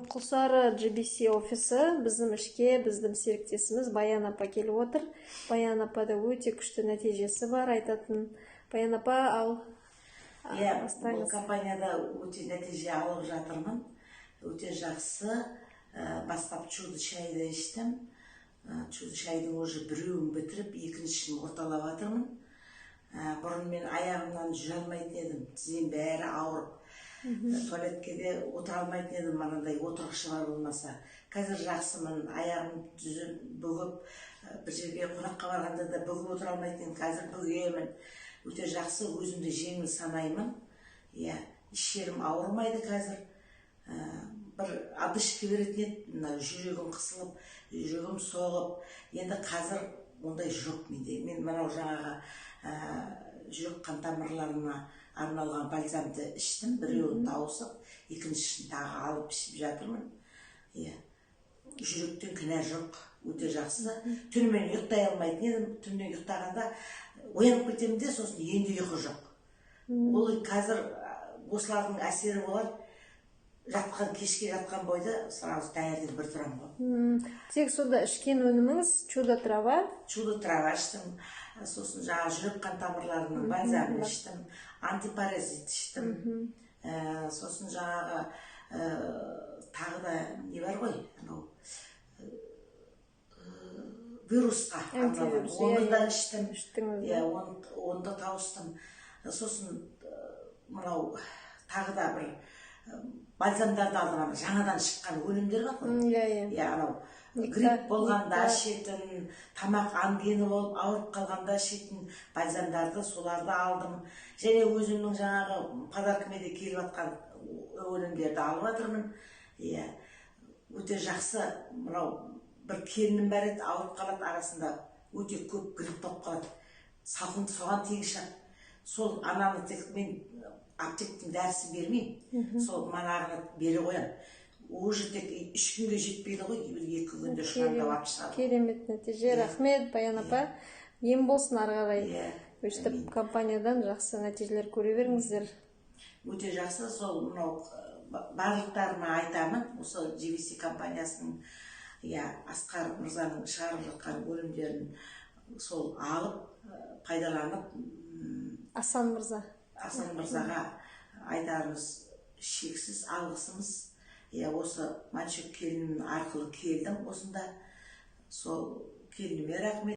Құлсары GBC офисі, біздің ішке біздің серіктесіміз Баян апа келіп отыр. Баян апада өте күшті нәтижесі бар айтатын. Баян апа, ал Иә, бұл бастаңыз. компанияда өте нәтиже алып жатырмын. Өте жақсы. Бастап чудо шайды іштім. Чудо шайдың уже біреуін бітіріп, екіншісін орталап жатырмын. Бұрын мен аяғымнан жүре алмайтын едім, тізем бәрі ауырып. Туалетке де отыра алмайтын едім, анандай отырғышы бар болмаса. Қазір жақсымын, аяғым түзіп, бүгіп, бір жерге қонаққа барғанда да бүгіп отыра алмайтын едім, қазір бүгемін. Өте жақсы, өзімді жеңіл санаймын. Иә, еш жерім ауырмайды қазір. Бір одышка беретін еді, мына жүрегім қысылып, жүрегім соғып. Енді қазір ондай жоқ менде. Мен мынау жаңағы жүрек қан тамырларына арналған бальзамды іштім, біреуін тауысып, екіншісін тағы алып ішіп жатырмын. Иә, жүректен кінә жоқ, өте жақсы. Түнімен ұйықтай алмайтын едім, түнде ұйықтағанда оянып кетемін де, сосын енді ұйқы жоқ. Ол қазір осылардың әсері болар. Жатқан, кешке жатқан бойда сразу таңертең бір тұрамын ғой. Тек сонда ішкен өніміңіз чудо трава? Чудо трава іштім, сосын жаңағы жүрек қан тамырларының бальзамын іштім, антипаразит іштім. Сосын жаңағы тағы да не бар ғой, анау вирусқа арналған, Антивирус, оны иә, да иә. іштім. Іштіңіз, иә, да? Оны да тауыстым. Сосын мынау тағы да бір бальзамдарды алдым, ана жаңадан шыққан өнімдер бар ғой. Иә. Иә, анау Нектар, грипп болғанда нектар. ішетін, тамақ ангина болып ауырып қалғанда ішетін бальзамдарды, соларды алдым. Және өзімнің жаңағы подаркіме де келіп жатқан өнімдерді алып жатырмын. Иә, өте жақсы. Мынау бір келінім бар еді, ауырып қалады арасында, өте көп грипп болып қалады, салқын соған тегіс шығады. Сол ананы тек мен аптектің дәрісін бермеймін, сол манағыны бере қоямын. Уже тек 3 күнге жетпейді ғой, бір 2 күнде шұраңдап алып шығады. Керемет нәтиже, рахмет, Баян апа, ем болсын ары қарай. Иә. Өйстіп компаниядан жақсы нәтижелер көре беріңіздер. Өте жақсы. Сол мынау барлықтарына айтамын, осы GBC компаниясының, иә, Асқар мырзаның шығарып жатқан өнімдерін сол алып, пайдаланып Асан мырза. Асан мырзаға айтарымыз шексіз алғысымыз. Иә, осы Мәншүк келінім арқылы келдім осында, сол келініме рахмет.